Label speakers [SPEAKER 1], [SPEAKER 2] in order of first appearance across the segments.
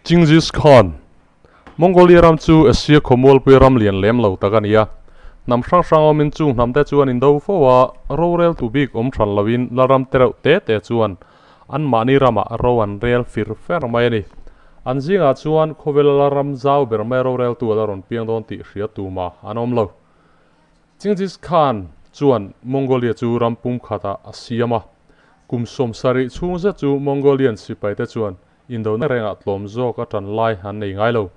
[SPEAKER 1] Chinggis Khan, Mongolia ram chu Asia khawmualpui ram lian lem lo tak a ni a. Hnam hrang hrang awmin chung hnamte chuan indo fo a, roreltu bik awm hran loin lalram te reuh te te chuan anmahni ramah ro an rel fir fer mai a ni. An zingah chuan khawvela lalram zau ber mai roreltu a la rawn piang dawn tih hria tuma an awm lo. Chinggis Khan chuan Mongolia chu ram pum khatah a siam a. Kum 70 chhung zet chu Mongolian sipaite chuan indona rengah tlawm zawk a tan lai an nei ngai lo.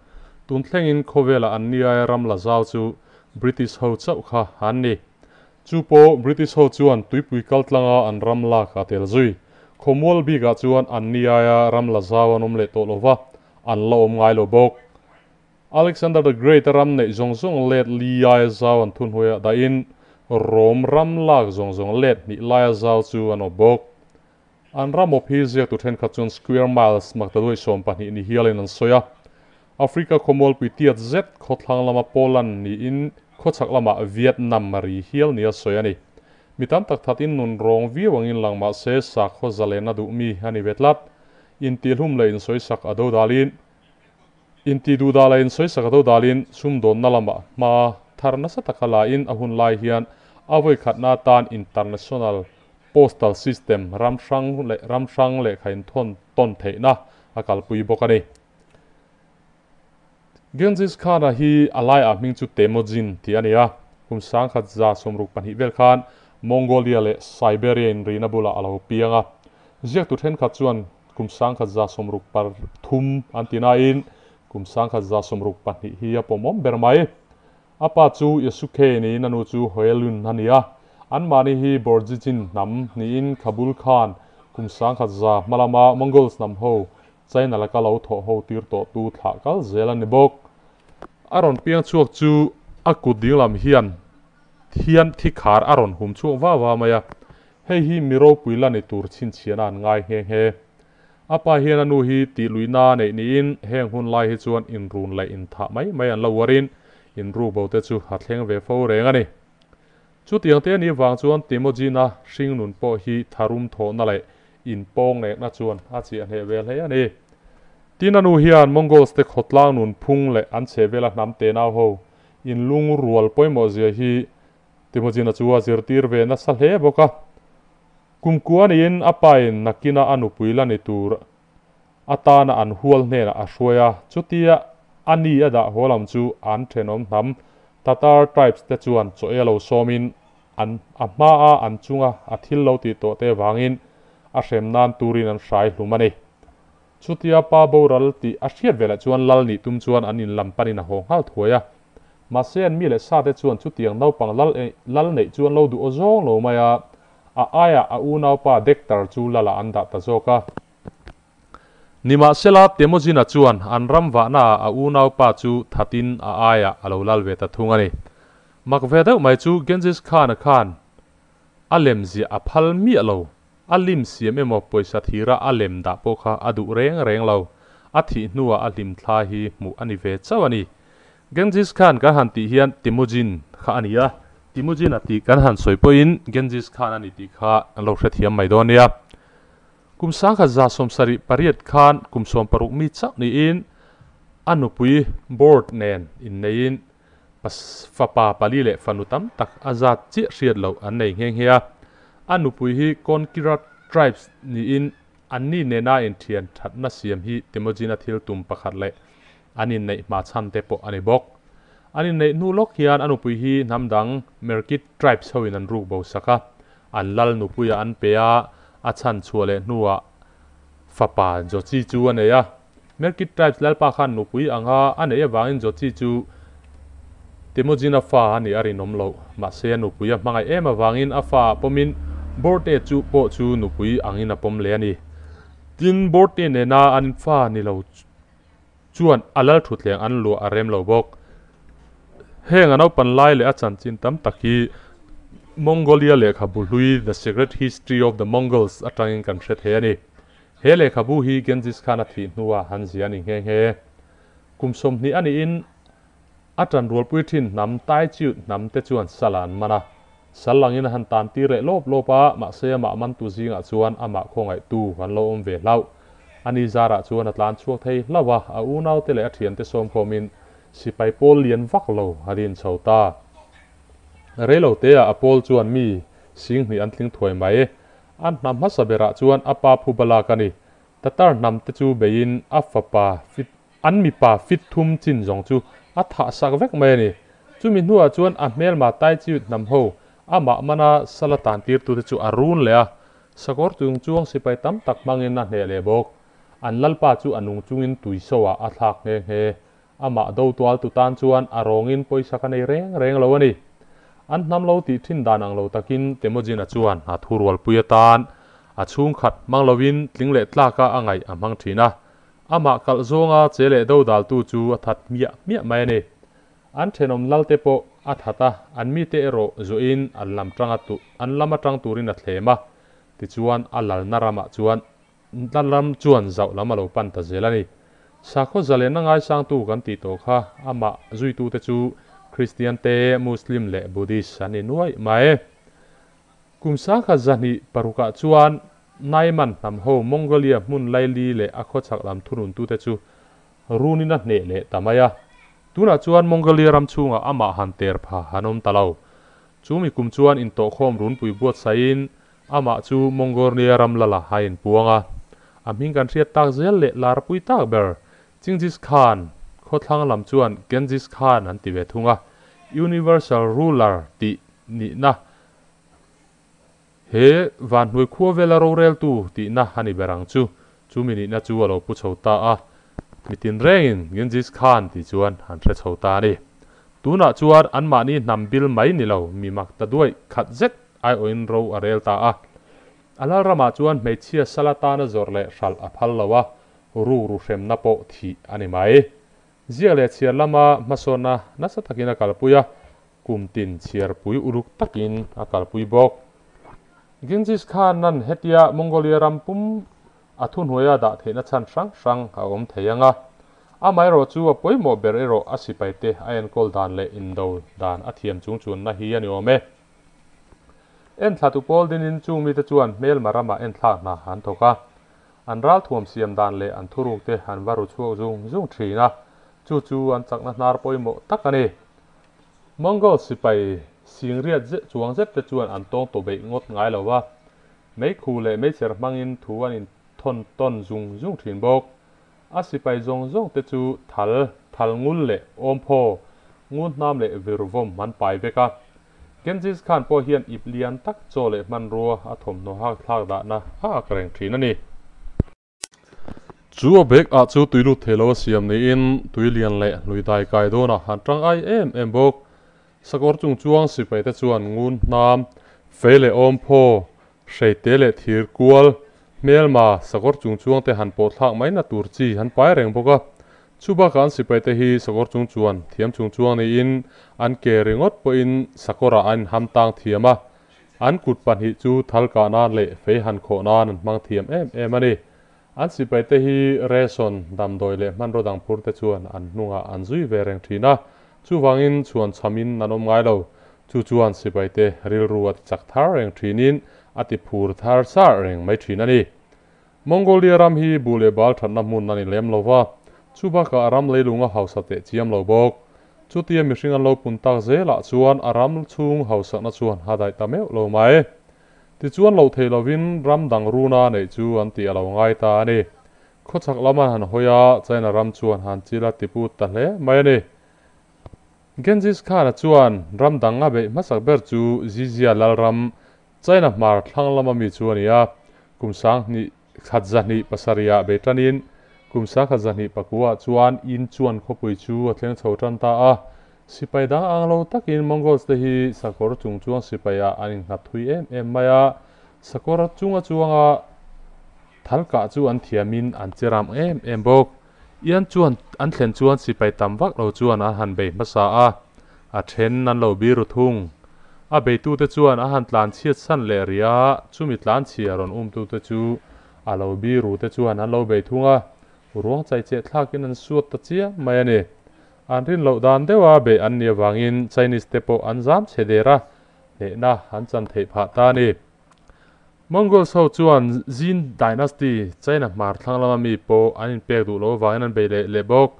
[SPEAKER 1] Tun thlengin khawvela an ni aia ram la zau chu British ho chauh kha an ni. Chu pawh British ho chuan tuipui kaltlanga an ram lak a tel zui. Khawmual bikah chuan an ni aia ram la zau an awm leh tawh lova, an la awm ngai lo bawk. Alexander the Great a ram neih zawng zawng let li aia zau an thunhnuaiah dahin Rom ram lak zawng zawng let hnih laia zau chu an awp bawk. An ram awp hi ziaktu thenkhat chuan square miles maktaduai 12 ni hialin an sawi a. Africa khawmualpui tiat zet khawthlang lama Poland niin khawchhak lamah Vietnam a ri hial nia sawi a ni. Mi tam tak thatin nun rawng viau angin lang mah se sakhaw zalena duh mi a ni ve tlat. Intihlum leh insawisak a do dalin inti duh dah leh insawisak a do dalin sumdawnna lamah hma thar nasa taka lain a hun lai hian a vawi khatna tan international postal system ram hrang leh ram hrang leh khain thon tawn theihna a kalpui bawk a ni. Genghis Khan a hi a lai a hming chu Temujin tih a ni a. Kum 1162 vel khan Mongolia leh Siberia in rina bula a lo piang a. Ziaktu thenkhat chuan kum 1163 an ti nain kum 1162 hi a pawmawm ber mai. A pa chu Yasuke niin a nu chu Hoelun a ni a. An mahni hi Borjigin hnam niin Khabul Khan kum 1100 hmalama Mongols hnam ho China laka lo thaw ho tir tawh tu thlah kal zel a ni bawk. A rawn piang chhuak chu a kut dinglam hian thian thi khar a rawn hum chhuak va va mai a. Hei hi mi ropui la ni tur chhinchhiahna an ngai nghe nghe. A pa hian a nu hi tih luihna neih niin heng hun lai hi chuan inrun leh inthah mai mai an lo uarin inru bo te chu a thleng ve fo reng a ni. Chutiang te ni wang chuan Temujin a hring nun pawh hi tharum thawhna leh inpawng nekna chuan a chiah hneh vel hle a ni. Tin a nu hian Mongols te khawtlang nun phung leh an chhehvela hnam te nau ho inlung rual pawimawh zia hi Temujin a chu a zirtir ve nasa hle bawk a. Kum kuanin a pain nakina a nupui la ni tur atana an hual hnenah a hruai a. Chutia ani a dah haw lam chu an thenawm hnam Tatar tribes te chuan chaw e lo sawmin an a hma a an chunga a thil lo ti tawh te wangin a hrem nan turin an hrai hlum a ni. Chutia pa boral ti a hriat velah chuan lal ni tum chuan an in lam panin a haw nghal thuai a. Mahse an mi leh sa te chuan chutiang naupang lal lal neih chuan lo duh aw zawng lo mai a. A aia a unau pa Dektar chu lala an dah ta zawk a. Nima sela Temujin a chuan an ram wahna a unau pa chu thatin a aia a lo lal ve ta thung a ni. Mak ve deuh mai chu Genghis Khan a khan a lem zia a phal mi lo. A lim siam emaw pawisa thira a lem dah pawh kha a duh reng reng lo. A thih hnuah a hlim thla hi hmuh a ni ve chauh a ni. Genghis Khan kan han tih hian Temujin kha a ni a. Temujin a tih kan han sawi pawhin Genghis Khan a ni tih kha an lo hrethiam mai dawn nia. Kum 1178 khan kum 60 mi chauh niin a nupui board nen inneiin pas fapa pali leh fanu tam tak a zat chiah hriat lo an nei nghe nghe a. A nupui hi Konkirat tribes niin an ni nena inthian thatna siam hi Temujin a thil tum pakhat leh an inneih hma chhan te pawh a ni bawk. An inneih hnu lawk hian a nupui hi hnam dang Merkit tribes hoin an ruk bo sak a. An lal nupuia an pe a, a chhan chhuah leh hnuah fapa Jochi chu a nei a. Merkit tribes lalpa khan nupui anga a nei awangin Jochi chu Temujin a fa a ni a rinawm lo. Mahse a nupui a hmangaih em awangin a fa pawmin Borte chu pawh chu nupui angin a pawm le a ni. Tin Borte nena an fa ni lo chuan a lal thutthleng an luah a rem lo bawk. Heng an naupan lai leh a chanchin tam tak hi Mongolia lehkhabu hlui The Secret History of the Mongols atangin kan hre thei a ni. He lehkhabu hi Genghis Khan a thih hnuah han zia a ni nghe nghe. Kum 20 a niin a tan rualpui thin hnam tai chiut hnam te chuan sala an man a. Sal langin a han tan tir leh lawp lawp a, mahse amah man tu zingah chuan amah khawngaih tu an lo awm ve hlau. Ani zarah chuan a tlan chhuak thei hlauh a, a unaute leh a thiante sawmkhawmin sipai pawl lian vak lo a din chho ta. Reilo teah a pawl chuan mi singhnih an tling thuai mai. A hnam hmasa berah chuan a pa phu balak a ni. Tatar hnam te chu beiin a fapa fit an mipa fit thum chin zawng chu a thah sak vek mai a ni. Chumi hnuah chuan a hmelma Taichiut hnam ho amah mana sala tan tirtute chu a run leh a, sakawr chung chuang sipai tam tak hmangin a hneh leh bawk. An lalpa chu a nung chungin tui soah a thlak nghe nghe. Amah do tual tu tan chuan a rawngin pawisa ka nei reng reng lo a ni. An hnam lo tih thin dan ang lo takin Temujin-a chuan a thurualpui atan a chhungkhat hmang lovin tling leh tlaka a ngaih a hmang thin a. Amah kalh zawnga che leh do daltu chu a that hmiah hmiah mai a ni. An thenawm lalte pawh a that a, an mite erawh zuahin an lam tanga an lam atang turin a thlem a. Tichuan a lalna ramah chuan Hla lam chuan zauh lam a lo pan ta zel a ni. Sakhaw zalenna ngaisangtu kan tih tawh kha amah zuitute chu Kristian te, Muslim leh Buddhist an ni nuaih mai. Kum sangkhat zahnih parukah chuan Naiman hnam ho Mongolia hmun laili leh a khawchhak lam thununtute chu runin a hneh leh ta mai a. Tunah chuan Mongolia ram chhungah amah han ter pha han awm ta lo. Chu mi kum chuan intawhkhawm runpui buatsaihin Amah chu Mongornia ram lala a inpuang a, a hming kan hriat tak zel leh larpui tak ber Chinggis Khan, khawthlang lam chuan Genghis Khan an ti ve thung a, Universal Ruler tih nihna he vanhnuai khua vela roreltu tihna a ni ber ang chu, chumi nihna chu a lo pu chho ta a, mitin rengin Genghis Khan tih chuan an hre chho ta a ni. Tunah chuan anmahni hnam bil mai ni lo mi mak ta duaih khat zet Aiawhin ro a rel ta a. A lalramah chuan hmeichhia sal atana zawrh leh hralh a phal lo a, rukru hremna pawh thih a ni mai. Ziak leh chhiar lama hmasawnna nasa takin a kalpui a, kum tin chhiarpui uluk takin a kalpui bawk. Genghis Khan nan hetia Mongolia ram pum a thuhnuaia dah theihna chhan hrang hrang a awm thei ang a. Amaherawh chu a pawimawh ber erawh a sipaite a enkawl dan leh indo dan a thiam chung chunna hi a ni awm e. Enthlatu pawl dinin chung mite chuan hmelma ramah enthlak hna an thawk a, an ralthuam siam dan leh an thuruk te an va ru chhuak zung zung thin a, chu chu an chakna hnar pawimawh tak a ni. Mongol sipai singriat chuang zet te chuan an tawng tawh beih ngawt ngai lo a, meikhu leh meichher hmangin thu an inthawn tawn zung zung thin bawk. A sipai zawng zawng te chu thal, thal ngul leh awmphaw, ngun hnam leh virvawm an pai vek a. Genghis Khan pawh hian ip lian tak chaw leh hmanrua a thawmhnaw hak thlak dahna a ak reng thin a ni. Chu a bag ah chu tui lut thei lo a siam niin tui lian leh hlui dai kai dawnah han tang ai em em bawk. Sakawr chung chuang sipai te chuan ngun hnam, fei leh awmphaw, Hreite leh thir kual, hmelma, sakawr chung chuang te han pawh thlak mai na tur chi han pai reng bawk a. Chu bakah an sipai te hi sakawr chung chuan thiam chung chuang niin an ke ringawt pawhin sakawrah an inham tang thiam a. An kut pahnih chu thal kah nan leh fei han khawh nan an hmang thiam em em a ni. An sipai te hi ration, damdawi leh hmanraw dang phur te chuan an hnungah an zui ve reng thin a. Chuvangin chhuan chhamin an awm ngai lo. Chu chuan sipaite rilru a ti chak thar reng thinin a ti phur thar sar reng mai thin a ni. Mongolia ram hi buh leh bal thatna hmun a ni lem lo va, chu bakah a ram leilung a hausa teh chiam lo bawk. Chutia mihring an lo pun tak zelah chuan a ram chhung hausakna chuan a daih ta meuh lo mai. Tichuan loh theih lovin ram dang runa neih chu an tih a lo ngai ta a ni. Khawchhak lam an han hawi a, China ram chuan han chil a tiput ta hle mai a ni. Genghis Khan-a chuan ram dang a beih hmasak ber chu Zizia lalram, China hmar thlang lama mi chu a ni a. Kum sanghnih khat zahnih pasarihah bei tanin kum sangkhat zahnih pakuah chuan Yin chuan khawpui chu a thleng chho tan ta a. Sipai dang ang lo takin Mongols te hi sakawr chung chuang sipaiah an innghat thui em em mai a, sakawr chunga chuanga thal kah chu an thiamin an che ram em em bawk. Ian chuan an thlen chuan sipai tam vak lo chuan an han bei hmasa a, a then an lo biru thung. A beitute chuan a han tlan chhiat san leh rih a, chumi tlan chhia rawn umtute chu a lo biru te chuan an lo bei thung a, ruang chaicheh thlakin an suat ta chiam mai a ni. An rin loh dan deuha beih an nih avangin Chinese te pawh an zam chhe der a, hnehna an chan theih phah ta a ni. Mongols ho chuan Jin Dynasty, China hmar thlang lama mi pawh an inpek duh loh avangin an bei leh leh bawk.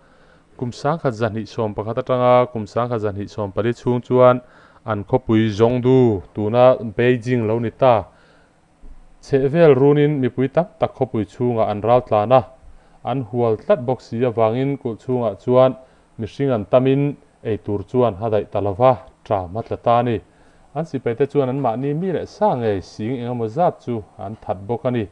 [SPEAKER 1] Kum 1211 atanga kum 1224 chhung chuan an khawpui Zhongdu, tuna Beijing lo ni ta, chhehvel runin mipui tam tak khawpui chhungah an ral tlan a, an hual tlat bawk si avangin kulh chhungah chuan mihring an tamin ei tur chuan a daih ta lova, ṭam a tla ta a ni. An sipaite chuan anmahni mi leh sa ngei sing engemaw zat chu an that bawk a ni.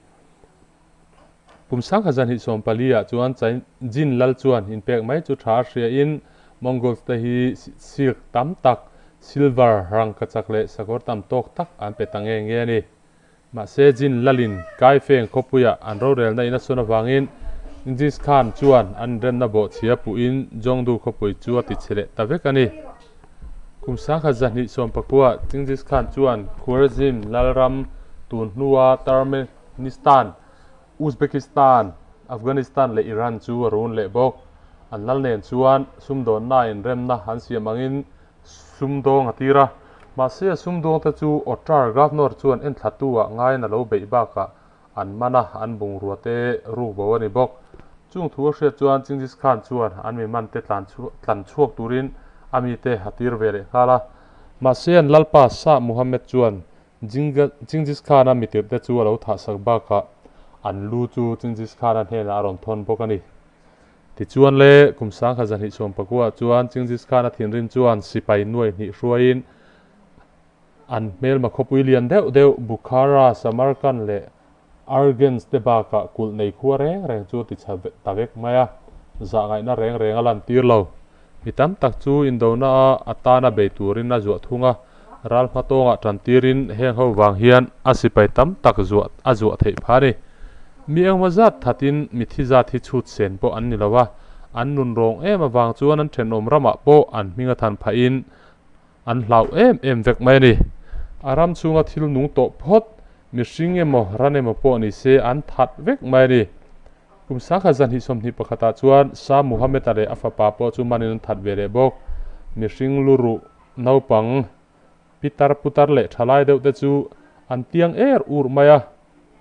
[SPEAKER 1] Kum 1224 ah chuan Jin lal chuan inpek mai chu tha a hriain Mongols te hi silk tam tak, silver, rangkachak leh sakawr tam tawk tak an pe ta nge nge a ni. Mahse Jin lalin Kaifeng khawpuia an rorelna in a sawn avangin Genghis Khan chuan an inremna bawhchhia puhin Zhongdu khawpui chu a tichhe leh ta vek a ni. Kum 1219 Genghis Khan chuan Khwarezm lalram tun hnua Turkmenistan, Uzbekistan, Afghanistan leh Iran chu a run leh bawk. An lal nen chuan sumdawnna inremna an siam angin sumdawng a tir a. Mahse a sumdawngte chu Otrar Governor chuan enthlatu ah ngaiin a lo beih bakah an man a, an bungrua te ruk bo a ni bawk. Chung thu a hriat chuan Genghis Khan chuan an mi man te tlan tlan chhuak turin a mite a tir ve leh nghal a. Mahse an lalpa Shah Muhammad chuan Genghis Khan-a mitirhte chu a lo thahsak bakah an lu chu Genghis Khan-a hnenah a rawn thawn bawk a ni. Tichuan le, kum 1219 chuan Genghis Khan-a thinrim chuan sipai nuai hnih hruaiin an hmelma khawpui lian deuh deuh Bukhara, Samarkand leh Urgench te bakah kulh nei khua reng reng chu a ti chha ta vek mai a, zahngaihna reng reng a lantir lo. Mi tam tak chu indona a atana bei turin a zuah thung a, ral hmatawngah tantirin heng ho vang hian a sipai tam tak zuah a zuah theih phah a ni. Mi engmaw zat thatin mithi zat hi chhut sen pawh an ni lo a, an nun rawng em avang chuan an thenawm ramah pawh an hming a than phahin an hlau em em vek mai a ni. A ram chhunga thil nung tawh phawt, mihring emaw ran emaw pawh ni se an that vek mai a ni. Kum 1221 ah chuan Shah Muhammad-a leh a fapa pawh chu manin an that ve leh bawk. Mihring lu ruh naupang pitar putar leh thalai deuh te chu an tiang er ur mai a,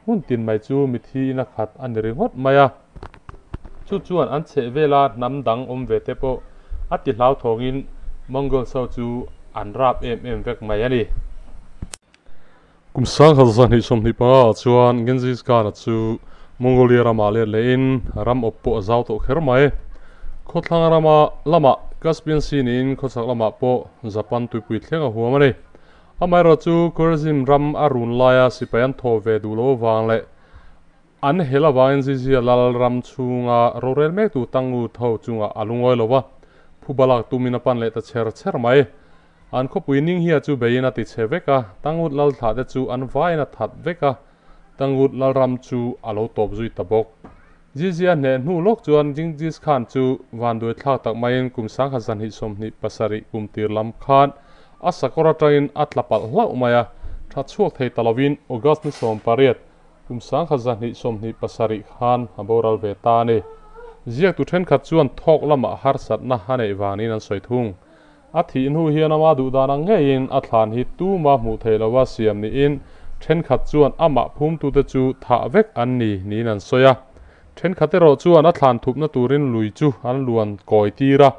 [SPEAKER 1] hmun tin mai chu mithi in a khat a ni ringawt mai a. Chu chuan an chheh vela hnam dang awm ve te pawh a ti hlauthawngin Mongols ho chu an rap em em vek mai a ni. Kum 1225 ah chuan Genghis Khan-a chu Mongolia ramah let lehin ram awp pawh a zau tawh kher mai. Khawthlang rama lamah Caspian Sea niin khawchhak lamah pawh Japan tuipui thleng a huam a ni. Amaherawh chu Khwarezm ram a run laia sipai an thaw ve duh lo avang leh an hel avangin Zizia lal ram chhunga rorel mektu Tangut ho chungah a lungawi lo va, phuba lak tumin a pan leh ta chher chher mai. An khawpui ning hi a chu beiin a ti chhe vek a, Tangut lal thlah te chu an vaiin a that vek a, Tangut lalram chu a lo tawp zui ta bawk. Jizya hneh hnu lawk chuan Genghis Khan chu vanduai thlak tak maiin kum 1227 kum tir lam khan a sakawr atangin a tla palh hlauh mai a, tha chhuak thei ta lovin August ni 18, kum 1227 khan a boral ve ta a ni. Ziaktu thenkhat chuan thawk lamah harsatna a neih vangin an sawi thung. A thih hnu hian ama duhdan ang ngeiin a thlan hi tuma hmuh theih lova siam niin thenkhat chuan amah phumtute chu thah vek an ni niin an sawi a. Thenkhat erawh chuan a thlan thupna turin lui chu an luan kawi tir a,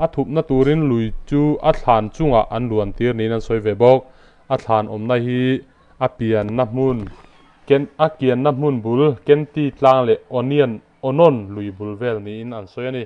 [SPEAKER 1] a thupna turin lui chu a thlan chungah an luan tir niin an sawi ve bawk. A thlan awmna hi a pianna hmun Ken a kianna hmun bul Kenti tlang leh Onion Onon lui bul vel niin an sawi a ni.